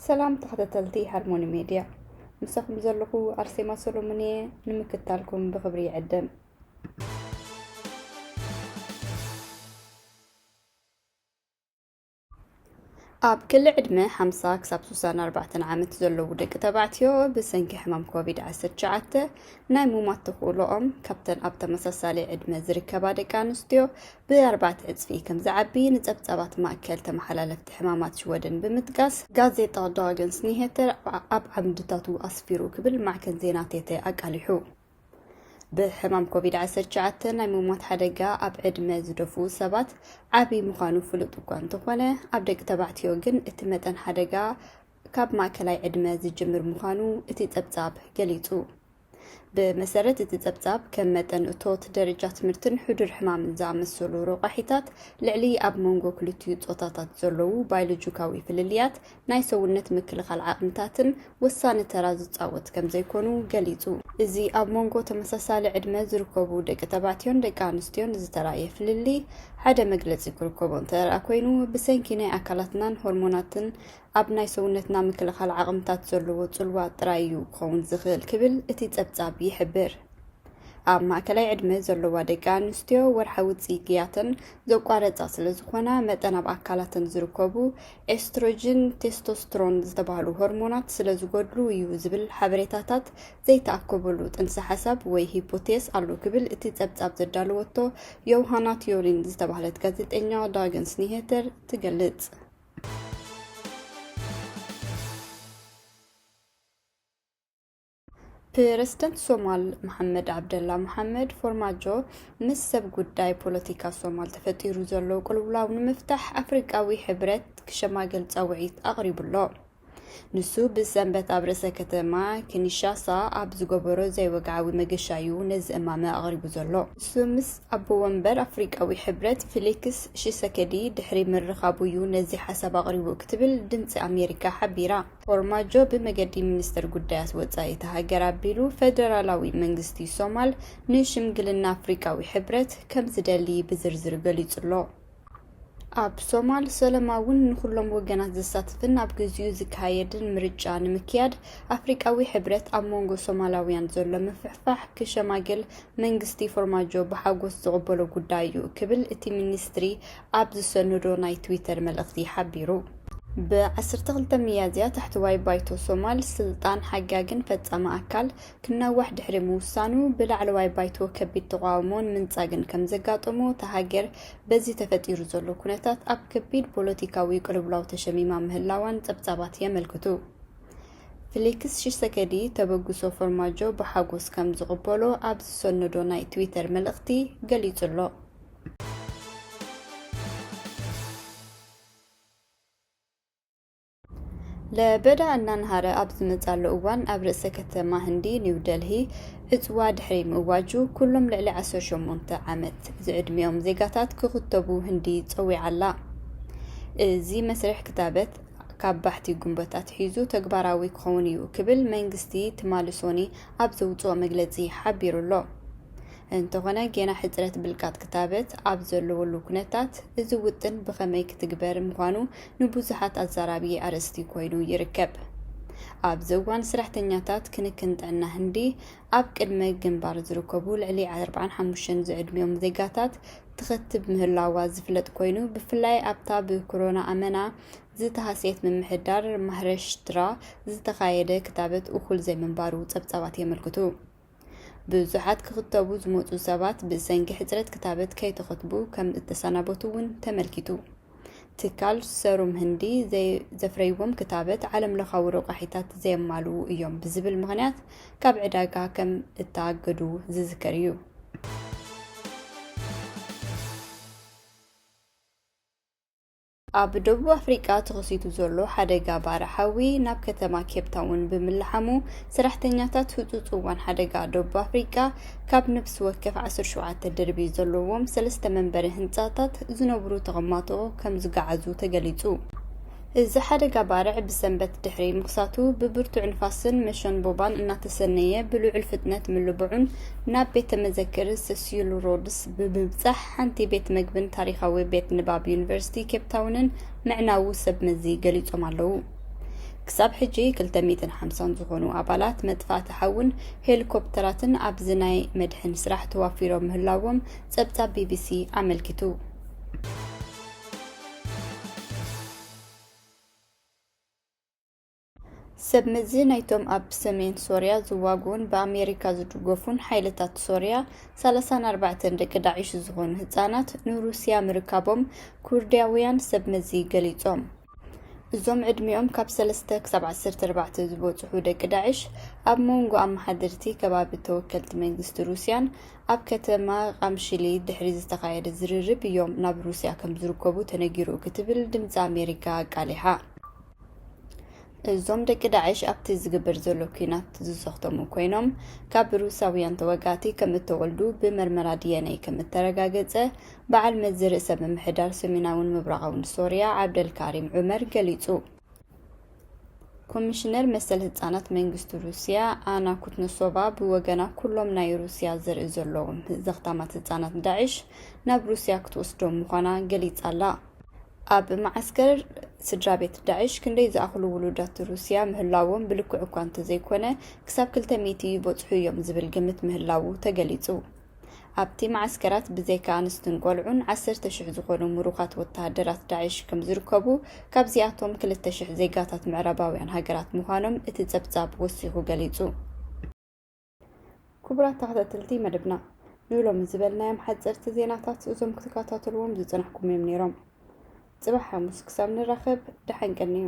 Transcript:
ሰላም ተኸታተልቲ ሃርሞኒ ሜድያ፣ ምሳኹም ዘለኹ ኣርሴማ ሰሎሞን እየ። ንምክታልኩም ብኽብሪ ይዕደም። ኣብ ክሊ ዕድመ ሓምሳ ክሳብ ስሳን ኣርባዕተን ዓመት ዘለዉ ደቂ ተባዕትዮ ብሰንኪ ሕማም ኮቪድ ዓሰርተ ትሽዓተ ናይ ሙማት ተኽእሎኦም ካብተን ኣብ ተመሳሳሊ ዕድመ ዝርከባ ደቂ ኣንስትዮ ብኣርባዕተ ዕጽፊ ከም ዝዓቢ ንጸብጻባት ማእከል ተመሓላለፍቲ ሕማማት ሽወደን ብምጥቃስ ጋዜጣ ዳገንስ ኒሄተር ኣብ ዓምድታቱ ኣስፊሩ ክብል ማዕከን ዜና ቴተ ኣቃሊሑ። ብሕማም ኮቪድ ዓሰርተ ትሽዓተ ናይ ምሟት ሓደጋ ኣብ ዕድመ ዝደፍኡ ሰባት ዓቢ ምዃኑ ፍሉጥ እኳ እንተኾነ፣ ኣብ ደቂ ተባዕትዮ ግን እቲ መጠን ሓደጋ ካብ ማእከላይ ዕድመ ዝጅምር ምዃኑ እቲ ጸብጻብ ገሊጹ። ብመሰረት እቲ ጸብጻብ፣ ከም መጠን እቶት፣ ደረጃ ትምህርትን ሕዱር ሕማምን ዝኣመሰሉ ረቋሒታት፣ ልዕሊ ኣብ መንጎ ክልቲኡ ጾታታት ዘለዉ ባዮሎጂካዊ ፍልልያት ናይ ሰውነት ምክልኻል ዓቕምታትን ወሳኒ ተራ ዝጻወት ከም ዘይኮኑ ገሊጹ። እዚ ኣብ መንጎ ተመሳሳሊ ዕድመ ዝርከቡ ደቂ ተባዕትዮን ደቂ ኣንስትዮን ዝተራእየ ፍልልይ ሓደ መግለጺ ክርከቦ እንተ ደኣ ኮይኑ፣ ብሰንኪ ናይ ኣካላትናን ሆርሞናትን ኣብ ናይ ሰውነትና ምክልኻል ዓቕምታት ዘለዎ ጽልዋ ጥራይ እዩ ክኸውን ዝኽእል ክብል እቲ ጸብጻብ ይሕብር። ኣብ ማእከላይ ዕድመ ዘለዋ ደቂ ኣንስትዮ ወርሓዊ ጽግያተን ዘቋረጻ ስለ ዝኾና፣ መጠን ኣብ ኣካላተን ዝርከቡ ኤስትሮጅን፣ ቴስቶስትሮን ዝተባህሉ ሆርሞናት ስለ ዝጎድሉ እዩ ዝብል ሓበሬታታት ዘይተኣከበሉ ጥንሰ ሓሳብ ወይ ሂፖቴስ ኣሎ ክብል እቲ ጸብጻብ ዘዳለወቶ ዮውሃና ቲዮሪን ዝተባህለት ጋዜጠኛ ዳገንስ ኒሄተር ትገልጽ። ፕረዚደንት ሶማል መሓመድ ዓብደላ መሓመድ ፎርማጆ ምስ ሰብ ጉዳይ ፖለቲካ ሶማል ተፈጢሩ ዘሎ ቅልውላው ንምፍታሕ ኣፍሪቃዊ ሕብረት ክሸማገል ጻውዒት ኣቕሪቡ ኣሎ። ንሱ ብሰንበት ኣብ ርእሰ ከተማ ኪንሻሳ ኣብ ዝገበሮ ዘይወግዓዊ መገሻ እዩ ነዚ እማመ ኣቕሪቡ ዘሎ። ንሱ ምስ ኣቦ ወንበር ኣፍሪቃዊ ሕብረት ፊሊክስ ሺሰከዲ ድሕሪ ምርኻቡ እዩ ነዚ ሓሳብ ኣቕሪቡ ክትብል ድምጺ ኣሜሪካ ሓቢራ። ፎርማጆ ብመገዲ ሚኒስትር ጉዳያት ወጻኢ እታ ሃገር ኣቢሉ፣ ፈደራላዊ መንግስቲ ሶማል ንሽምግልና ኣፍሪቃዊ ሕብረት ከም ዝደሊ ብዝርዝር ገሊጹ ኣሎ። ኣብ ሶማል ሰላማውን ንኹሎም ወገናት ዘሳትፍን ኣብ ግዚኡ ዝካየድን ምርጫ ንምክያድ ኣፍሪቃዊ ሕብረት ኣብ መንጎ ሶማላውያን ዘሎ ምፍሕፋሕ ክሸማግል መንግስቲ ፎርማጆ ብሓጎስ ዝቕበሎ ጉዳይ እዩ ክብል እቲ ሚኒስትሪ ኣብ ዝሰነዶ ናይ ትዊተር መልእኽቲ ሓቢሩ። ብ ዓሰርተ ክልተ ሚያዝያ ታሕተዋይ ባይቶ ሶማል ስልጣን ሓጋግን ፈጻሚ ኣካል ክናዋሕ ድሕሪ ምውሳኑ፣ ብላዕለዋይ ባይቶ ከቢድ ተቓውሞን ምንጻግን ከም ዘጋጠሞ እታ ሃገር በዚ ተፈጢሩ ዘሎ ኩነታት ኣብ ከቢድ ፖለቲካዊ ቅልውላው ተሸሚማ ምህላዋን ጸብጻባት የመልክቱ። ፊሊክስ ሺሰከዲ ተበግሶ ፎርማጆ ብሓጎስ ከም ዝቕበሎ ኣብ ዝሰነዶ ናይ ትዊተር መልእኽቲ ገሊጹ ኣሎ። ለበዳ እናንሃረ ኣብ ዝመጻሉ እዋን፣ ኣብ ርእሰ ከተማ ህንዲ ኒው ደልሂ ዕጽዋ ድሕሪ ምእዋጁ፣ ኩሎም ልዕሊ ዓሰርተ ሸሞንተ ዓመት ዝዕድሚኦም ዜጋታት ክኽተቡ ህንዲ ጸዊዓ ኣላ። እዚ መስርሕ ክታበት ካብ ባሕቲ ጉንበት ኣትሒዙ ተግባራዊ ክኸውን እዩ ክብል መንግስቲ ትማሊ ሶኒ ኣብ ዘውጽኦ መግለጺ ሓቢሩ ኣሎ። እንተኾነ፣ ጌና ሕጽረት ብልቃጥ ክታበት ኣብ ዘለወሉ ኩነታት፣ እዚ ውጥን ብኸመይ ክትግበር ምዃኑ ንብዙሓት ኣዛራቢ ኣርእስቲ ኮይኑ ይርከብ። ኣብዚ እዋን፣ ሰራሕተኛታት ክንክን ጥዕና ህንዲ ኣብ ቅድመ ግንባር ዝርከቡ ልዕሊ ኣርባዓን ሓሙሽተን ዝዕድሚኦም ዜጋታት ትኸትብ ምህላዋ ዝፍለጥ ኮይኑ፣ ብፍላይ ኣብታ ብኮሮና ኣመና ዝተሃስየት ምምሕዳር ማህረሽትራ ዝተኻየደ ክታበት እኹል ዘይምንባሩ ጸብጻባት የመልክቱ። ብዙሓት ክኽተቡ ዝመጹ ሰባት ብሰንኪ ሕጽረት ክታበት ከይተኸትቡ ከም እተሰናበቱ እውን ተመልኪቱ። ትካል ሰሩም ህንዲ ዘይ-፣ ዘፍረይዎም ክታበት ዓለም ለኻዊ ረቋሒታት ዘየማልኡ እዮም ብዝብል ምኽንያት ካብ ዕዳጋ ከም እተኣገዱ ዝዝከር እዩ። ኣብ ደቡብ ኣፍሪቃ ተኸሲቱ ዘሎ ሓደጋ ባርዕ ሓዊ ናብ ከተማ ኬፕ ታውን ብምልሓሙ፣ ሰራሕተኛታት ህጹጽ እዋን ሓደጋ ደቡብ ኣፍሪቃ ካብ ነፍሲ ወከፍ ዓሰርተ ሸውዓተ ደርቢ ዘለዎም ሰለስተ መንበሪ ህንጻታት ዝነብሩ ተቐማጦ ከም ዝገዓዙ ተገሊጹ። እዚ ሓደጋ ባርዕ ብሰንበት ድሕሪ ምኽሳቱ፣ ብብርቱዕ ንፋስን መሸንቦባን እናተሰነየ ብልዑል ፍጥነት ምልብዑን ናብ ቤተ መዘክር ሰሲል ሮድስ ብምብጻሕ፣ ሓንቲ ቤት መግብን ታሪኻዊ ቤት ንባብ ዩኒቨርሲቲ ኬፕ ታውንን ምዕናዉ ሰብ መዚ ገሊጾም ኣለዉ። ክሳብ ሕጂ ክልተ ሚእትን ሓምሳን ዝኾኑ ኣባላት መጥፋእቲ ሓውን ሄሊኮፕተራትን ኣብዚ ናይ መድሕን ስራሕ ተዋፊሮም ምህላዎም ጸብጻብ ቢቢሲ ኣመልኪቱ። ሰብ መዚ ናይቶም ኣብ ሰሜን ሶርያ ዝዋግኡን ብኣሜሪካ ዝድገፉን ሓይልታት ሶርያ፣ ሰላሳን ኣርባዕተን ደቂ ዳዒሽ ዝኾኑ ህጻናት ንሩስያ ምርካቦም ኩርድያውያን ሰብ መዚ ገሊጾም። እዞም ዕድሚኦም ካብ ሰለስተ ክሳብ ዓሰርተ ኣርባዕተ ዝበጽሑ ደቂ ዳዒሽ፣ ኣብ መንጎ ኣመሓደርቲ ከባቢ ተወከልቲ መንግስቲ ሩስያን ኣብ ከተማ ቃምሽሊ ድሕሪ ዝተኻየደ ዝርርብ እዮም ናብ ሩስያ ከም ዝርከቡ ተነጊሩ ክትብል ድምፂ ኣሜሪካ ኣቃሊሓ። እዞም ደቂ ዳዕሽ ኣብቲ ዝግበር ዘሎ ኲናት ዝሰኽተሙ ኮይኖም፣ ካብ ሩስያውያን ተወጋእቲ ከም እተወልዱ ብመርመራ ዲኤንኤ ከም እተረጋገጸ በዓል መዚ ርእሰ ምምሕዳር ሰሜናውን ምብራቓውን ሶርያ ዓብደልካሪም ዑመር ገሊጹ። ኮሚሽነር መሰል ህጻናት መንግስቲ ሩስያ ኣና ኩትነሶቫ ብወገና፣ ኩሎም ናይ ሩስያ ዘርኢ ዘለዎም ዘኽታማት ህጻናት ዳዕሽ ናብ ሩስያ ክትወስዶም ምዃና ገሊጻ ኣላ። ኣብ መዓስከር ስድራ ቤት ዳዕሽ ክንደይ ዝኣኽሉ ውሉዳት ሩስያ ምህላዎም ብልክዕ እኳ እንተዘይኮነ፣ ክሳብ ክልተ ሚእቲ ይበጽሑ እዮም ዝብል ግምት ምህላዉ ተገሊጹ። ኣብቲ መዓስከራት ብዘይካ ኣንስትን ቆልዑን ዓሰርተ ሽሕ ዝኾኑ ምሩኻት ወተሃደራት ዳዕሽ ከም ዝርከቡ፣ ካብዚኣቶም ክልተ ሽሕ ዜጋታት ምዕራባውያን ሃገራት ምዃኖም እቲ ጸብጻብ ወሲኹ ገሊጹ። ክቡራት ተኸታተልቲ መደብና፣ ንሎሚ ዝበልናዮም ሓጸርቲ ዜናታት እዞም ክትከታተልዎም ዝጸናሕኩም እዮም ነይሮም። ጽባሕ ሓሙስ ክሳብ ንራኸብ፣ ደሓን ቀንዩ።